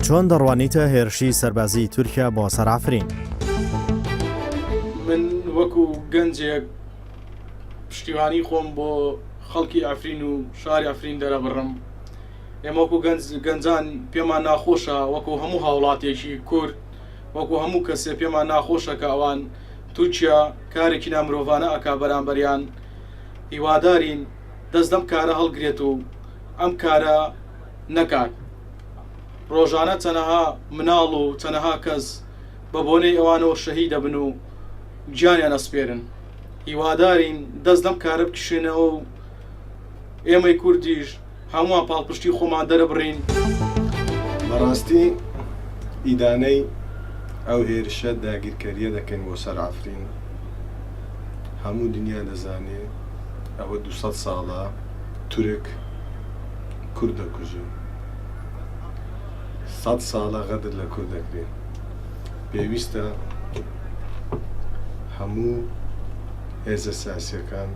چۆن دەڕوانیتە هێرشی سەربازیی تورکیا بۆ سەر عەفرین؟ من وەکو گەنجێک پشتیوانی خۆم بۆ خەڵکی عەفرین و شاری عەفرین دەرەبڕم. ئێمە وەکو گەنج گەنجان پێمان ناخۆشە وەکو هەموو هاوڵاتیەکی کورد وەکو هەموو کەسێ پێمان ناخۆشە کە ئەوان تورکیا کارێکی نامرۆڤانە ئەکا بەرامبەریان هیوادارین دەست لەم کارە هەڵگرێت و ئەم کارە نەکات ڕۆژانە چەنەها مناڵ و چەنەها کەس بە بۆنەی ئەوانەوە شەهید دەبن و گیانیان ئەسپێرن هیوادارین دەست لەم کارە بکشێنەوە و ئێمەی کوردیش هەمووان پاڵپشتی خۆمان دەربڕین. بەڕاستی ئیدانەی ئەو هێرشە داگیرکەریە دەکەین بۆ سەر عەفرین، هەموو دنیا دەزانێ ئەوە 200 ساڵە تورک کورد دەکوژن، سەد ساڵە غەدر لە کورد دەکرێ، پێویستە هەموو هێزە سیاسیەکان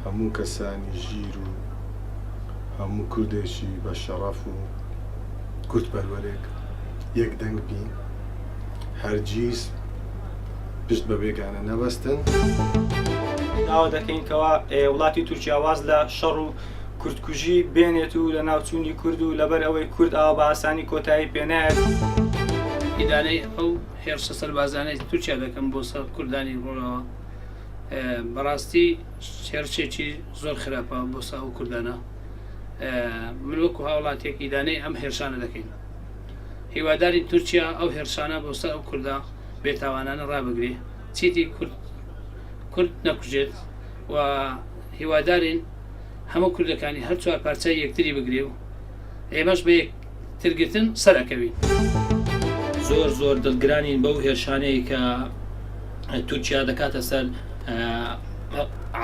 هەموو کەسانی ژیر و هەموو کوردێکی بە شەڕەف و کوردپەروەرێک یەک دەنگ بین هەرگیز پشت بە بێگانە نەبەستن. داوا دەکەین کەوا وڵاتی تورکیا واز لە شەڕ و کوردکوژی بێنێت و لەناوچوونی کورد و لەبەر ئەوەی کورد ئاوا بە ئاسانی کۆتایی پێنایەت. ئیدانەی ئەو هێرشە سەربازانەی تورکیا دەکەم بۆ سەر کوردانی ڕۆژاوا. بەڕاستی هێرشێکی زۆر خراپە بۆ سە ئەو کوردانە من وەکو هاوڵاتێک ئیدانەی ئەم هێرشانە دەکەین هیوادارین تورکیا ئەو هێرشانە بۆ سەر ئەو کوردە بێتاوانانە ڕابگرێ چیتی کورد کورد نەکوژێت و هیوادارین هەموو کوردەکانی هەر چوار پارچە یەکتری بگرێ و ئێمەش بە یەکترگرتن سەرەکەوین. زۆر زۆر دڵگرانین بەو هێرشانەی کە تورکیا دەکاتە سەر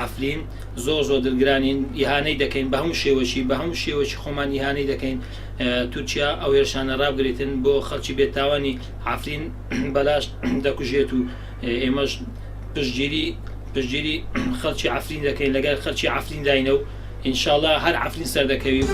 عەفرین زۆر زۆر دڵگرانین ئیهانەی دەکەین بە هەموو شێوەشی بە هەموو شێوەکی خۆمان ئیهانەی دەکەین تورکیا ئەو هێرشانە ڕابگرێتن بۆ خەڵکی بێتاوانی عەفرین بەلاش دەکوژێت و ئێمەش پشتگیری پشتگیری خەڵکی عەفرین دەکەین لەگەر خەڵکی عەفرین داینە و ئینشاءاللە هەر عەفرین سەردەکەوی.